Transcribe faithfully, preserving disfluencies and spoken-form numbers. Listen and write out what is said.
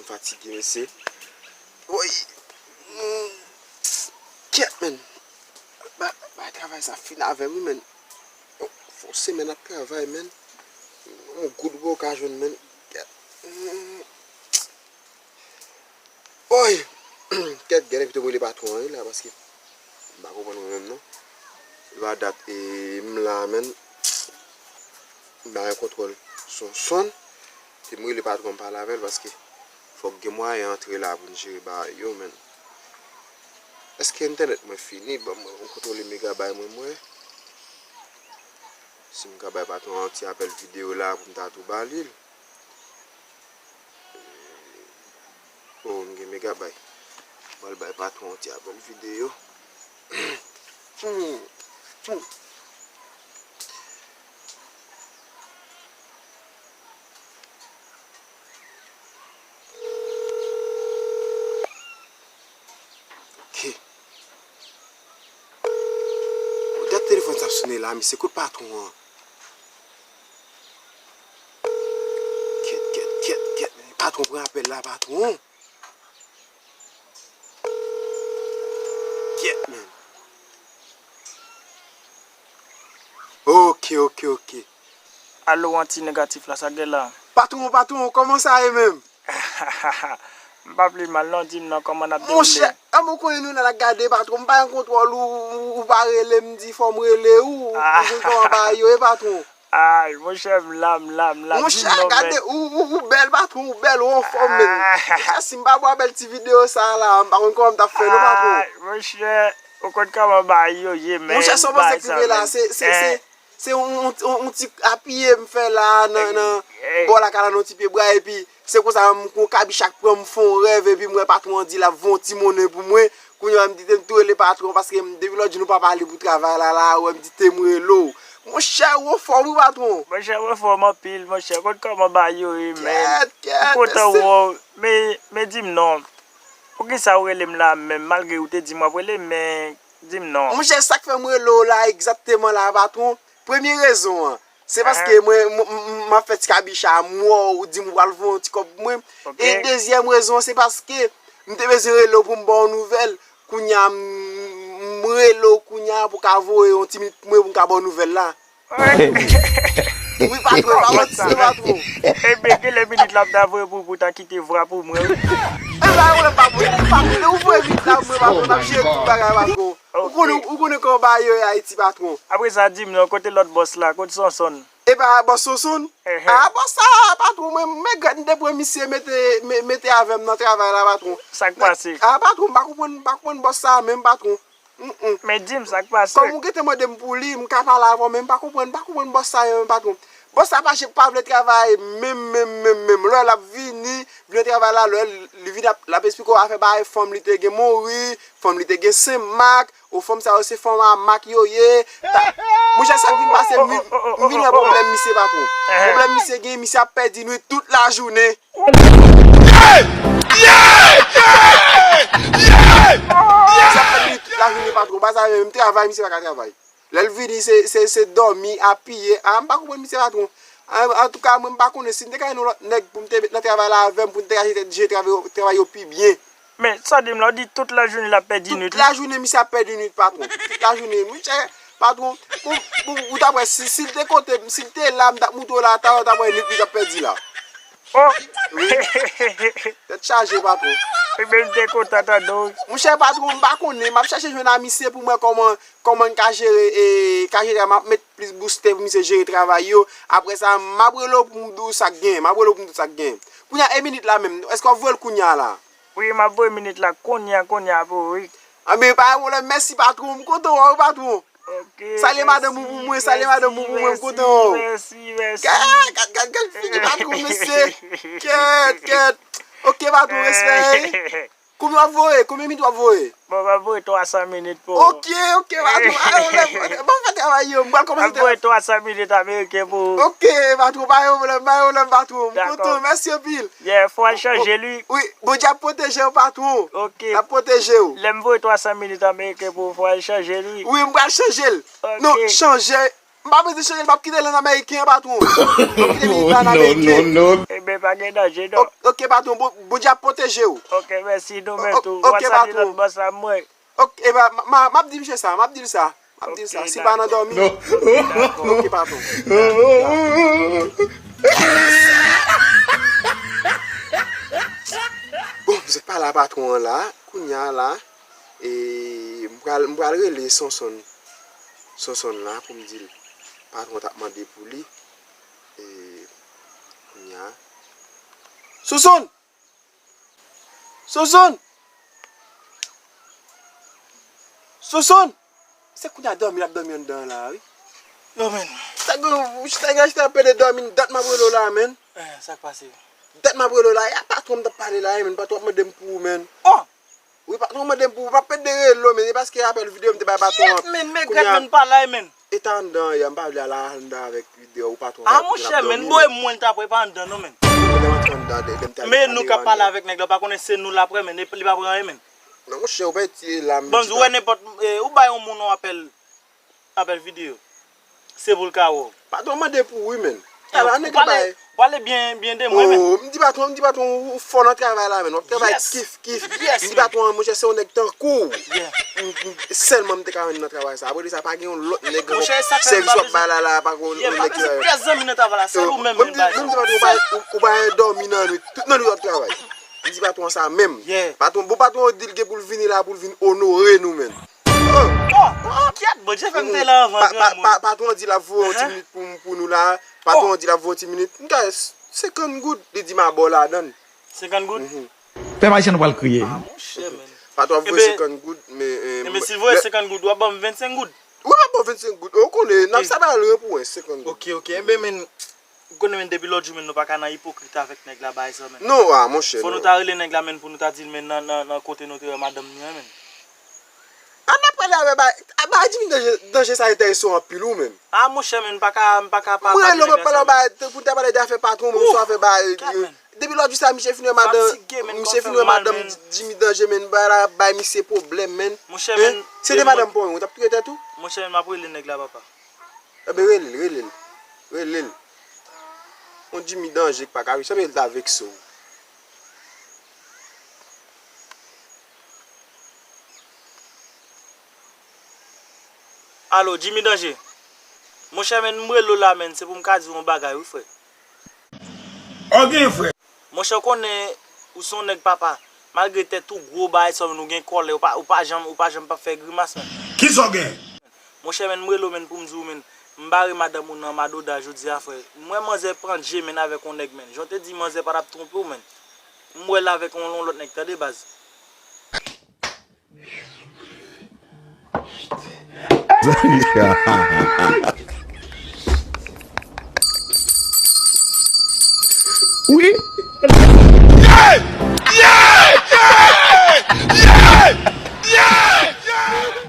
Fatige, mesye. Woy. Mm. Kèt, menn. Ba, ba travay sa fin avè m, wi, menn. Fon semèn ap travay, menn. Yon goud ou pa ka jwenn, menn. Kèt. Mm. Woy. Kèt, genlè pito m rele patwon an, wi, la, paske m pa konprann mwen menm, non. Li pa dat, e, m la, menn. M pa gen kontwòl Sonson. Se m rele patwon m pale avè l paske fòk gen mwayen antre la pou n jere bagay yo, menn. Èske entènèt mwen fini? Ban mwen, m kontwole megabay mwen, m wè. Si m ka bay patwon an yon ti apèl videyo la pou m ta tou ba li l. Oh, m gen megabay. M al bay patwon an yon ti apèl videyo. Hmm. Hmm. Ok. Bon, dat telefòn sa ap sonnen la, misye, kot patwon an? Kèt, kèt, kèt, kèt. Patwon pran apèl la, patwon. Kèt, menn. Ok, ok, ok. Alo, anti negatif la, sa gen la? Patwon, patwon, kòman sa ye menm? M pa pi mal non, di m non, kòman n ap dewoule? Monchè, a mwen konnen nou nan la gade, patwon, m pa gen kontwòl ou, ou, ou pa rele m, di fò m rele ou, ou, ou konn kòman bagay yo ye, patwon. Ay, monchè, m la, m la, m la. Monchè, gade, ou, ou, ou bèl, patwon, ou bèl, ou anfòm menm. Monchè, si m pa bwè bèl ti videyo sa la, m pa konn kòman m t ap fè non, patwon. Ay, monchè, ou konn kòman bagay yo ye, men. Monchè, sa w panse k rive la, se, se, se, se yon, yon, yon, yon ti apiye m fè la, nan, nan, bò lakay la, nan yon ti pye bwa, epi se konsa, m, yon kabich ak pran m fè yon rèv, epi m wè patwon an di l ap voye yon ti monnen pou mwen. Kounye a, m di te m tou rele patwon paske m, depi lòt jou nou pa pale pou travay la, la, wè m di te m rele w. Monchè, ou anfòm wi, patwon. Monchè, ou anfòm anpil, monchè. Kot kòman bagay yo ye, men? Kèt, kèt, m kontan wè w. Men, men di m non. Poukisa ou rele m la menm, malgre ou te di m w ap rele m, men di m non. Monchè, sa k fè m rele w la egzakteman la, patwon? Premye rezon an, se paske mwen, m, m, m ap fè ti kabich a, m wè w, ou di m ou pral voye yon ti kòb pou mwen. E dezyèm rezon an, se paske m te bezwen rele w pou m ba w nouvèl. Kounye a, m, m rele w kounye a pou w ka voye yon ti minit pou mwen pou m ka ba w nouvèl la. Wi, patwon, pa manti non, patwon. Ebyen, genlè minit la m ta voye pou, pou ta kite vwa pou mwen, wi. E pa yon pwoblèm, patwon. Patwon, lè ou voye minit la pou mwen, patwon, n ap jere tout bagay, patwon. Ou konnen, ou konnen kòman bagay yo ye Ayiti, patwon. Apre sa, di m non, kote lòt bòs la, kote Sonson? Epa, bòs Sonson? A, bòs sa, patwon, mwen, men gad, m te pran misye mete, me-, mete avè m nan travay la, patwon. Sa k pase? A, patwon, m pa konprann, m pa konprann bòs sa menm, patwon. Mm, mm. Men di m sa k pase. Kòm ou gentan mande m pou li, m ka pale avè w, men m pa konprann, m pa konprann bòs sa yo, men patwon. Bòs sa pa janm pa vle travay, menm, menm, menm, menm. Lè l ap vini, vin nan travay la, lè li vini, l ap, l ap esplike w afè bagay fanm li te gen mori, fanm li te gen senmak, o fanm sa yo se fanm a mak yo ye. Ta-, monchè, sa k vin pase, m vin, m vin wè pwoblèm misye, patwon. Pwoblèm misye gen, misye ap pèdi nwit tout lajounen. Misye ap pèdi nwit tout lajounen, patwon. Pa sa menm, travay, misye pa ka travay. Lè l vini, se, se, se dòmi, apiye. A, m pa konprann misye, patwon. An, antouka, mwen, m pa konnen si m te ka jwenn yon lòt nèg pou m te met nan travay la avè m, pou n te ka jere, jere travay yo, travay yo pi byen. Men, sa w di m la, w di tout lajounen l ap pèdi nwit, wi. Tout lajounen, misye ap pèdi nwit, patwon. Tout lajounen, monchè, patwon, ou, ou, ou t ap wè, si, si l te kote m, si l te la, m t ap montre w la, talè w t ap wè nwit li t ap pèdi la. Oh! Wi. Tèt chaje, patwon. Ebyen, m te kontan tande w. Monchè, patwon, m pa konnen. M ap chèche jwenn a misye pou m wè kòman, kòman n ka jere, e, ka jere, m ap met plis booster pou misye jere travay yo. Apre sa, m ap rele w pou m di w sa k genyen. M ap rele w pou m di w sa k genyen. Kounye a, e minit la menm. Èske w ap voye l kounye a la? Wi, m ap voye minit la kounye a, kounye a pou ou, wi. Anben, pa gen pwoblèm. Mèsi, patwon. M kontan wè w, patwon. Ok, salye madanm ou pou mwen, salye madanm ou pou mwen, m kontan wè w. Mèsi, mèsi, mèsi. Gad, gad, gad, gad figi patwon, mesye. Kèt, kèt. Ok, patwon, respè, wi. Konbyen w ap voye? Konbyen minit w ap voye? Bon, m ap voye twa san minit pou ou. Ok, ok, patwon. Ay, w lè, bon, fè travay yo. M pral kòmanse. M ap voye twa san minit ameriken pou ou. Ok, patwon, pa gen pwoblèm, pa gen pwoblèm, patwon. M kontan, mèsi anpil. Yeah, fò al chanje l, wi. Wi, Bondye ap pwoteje w, patwon. Ok. L ap pwoteje w. Lè m voye twa san minit ameriken pou ou, fò al chanje l, wi. Wi, m pral chanje l. Ok. Non, chanje. M pa bezwen chanje l, m ap kite l an ameriken, patwon. M ap kite minit la an ameriken. Ebyen, Pa gen danje, non. Ok, patwon, Bondye ap pwoteje w. Ok, mèsi, nou menm tou. Ok, patwon. Lòt bòs la, mwen. Ok, e ba, m ap di misye sa, m ap di l sa. M ap di l sa, si l pa nan dòmi. Ok, patwon. Bon, se pa la patwon an la, kounye a la, e, m pral, m pral rele Sonsonn. Sonsonn la pou m di l patwon t ap mande pou li. E, kounye a. Sonsonn! Sonsonn! Sonsonn! Se kounye a dòmi l ap dòmi anndan an la a, wi. Yo, men. Sa gen, sa gen, sa pede dòmi, dat m ap rele w la, men. Eh, sa k pase? Dat m ap rele w la, e a patwon m t ap pale la, wi, men. Patwon ap mande m pou ou, men. Oh! Wi, patwon mande m pou ou, pa pede rele w, men. E paske apèl videyo m te bay patwon an. Shit, men, men, kounye a, men, pa la, men. E ta anndan an, m pa vle al anndan avèk videyo ou patwon. Ah, monchè, men, boy, mwen, l t ap wè pa anndan, non, men. Men nou k ap pale avèk nèg la, pa konnen se nou l ap wè, men, li pa pran anyen, men. Non, monchè, ou pa etire la, men. Bon, ou wè nenpòt, eh, ou bay yon moun yon apèl, apèl videyo. Se pou l ka wè w. Patwon mande pou ou, wi, men. Ala, nèg la bay. Pale byen, byen de mwen, men. Oh, m di patwon, m di patwon, ou, ou fò nan travay la, men. W ap travay kif, kif. Yes, men. M di patwon, monchè, se yon nèg tankou w. Yeah. M, m, sèlman m te ka jwenn nan travay sa. Apre de sa, pa gen yon lòt nèg ankò. Monchè, e sa k fè m pa bezwen. Sèvis w ap bay la, la, pa gen yon lòt nèg ki la. Yeah, m pa bezwen pyès zanmi nan travay la, sèl ou menm, men, m bay. Menm di patwon, ou bay, ou, ou bay dòmi nan nwit. Tout nan nwit w ap travay. M di patwon sa menm. Yeah. Patwon, bon, patwon di l gen pou l vini la, pou l vin onore nou, men. Oh, oh, kyèt, Bondye fè m te la anvan, granmoun. Patwon di l ap voye yon ti minit pou, pou nou la. Patwon di l ap voye yon ti minit. M ka senkant goud, li di m a ba w ladan l. Senkant goud? Mhm. Pèp ayisyen, nou pral kriye. Ah, monchè, men. Patwon ap voye senkant goud, men, eh, enben, si l voye senkant goud, w ap ban m vennsenk goud? Wi, m ap ba w vennsenk goud. Ou konnen, n ap sa ba l ren pou ren, senkant goud. Ok, ok. Enben, men, ou konnen, men, depi lòt jou, men, nou pa ka nan ipokrit avèk nèg la, bagay sa, men. Non, ah, monchè, non. Fò nou ta rele nèg la, men, pou nou ta di l, men, nan, nan, nan kote nou te wè madanm ni an, men. A, n ap pale avè bay, a, bay Jimmy Danje, Danje sa enterese w anpil, ou menm. A, monchè, men, m pa ka, m pa ka pa pale nèg la sa, men. Mwen rele w, m ap pale w bay, tankou n ta pale de afè patwon, men, sou afè bay, eh, depi lòt jou sa, misye fin wè madanm, misye fin wè madanm Jimmy Danje, men, bay la, bay misye pwoblèm, men. Monchè, men, se te madanm pa w, ou t ap touye tèt ou? Monchè, men, m ap rele nèg la, papa. Enben, rele l, rele l. Rele l. Yon Jimmy Danje k pa ka ri, sanble l ta vekse w. Alo, Jimmy Danje. Monchè, men, m rele w la, men, se pou m ka di w yon bagay, wi, frè. Ok, frè. Monchè, w konnen, ou se yon nèg papa. Malgre tèt ou gwo, bagay sa, men ou gen kòlè, ou pa, ou pa janm, ou pa janm p ap fè grimas, men. Kisa w gen? Monchè, men, m rele w, men, pou m di w, men, m bare madanm ou nan madoda jodi a, frè. M wè manzè pran je, men, avèk yon nèg, men. Jan w te di manzè pa t ap twonpe w, men. M wè l avèk yon, yon lòt nèg, tande, baz. Wi.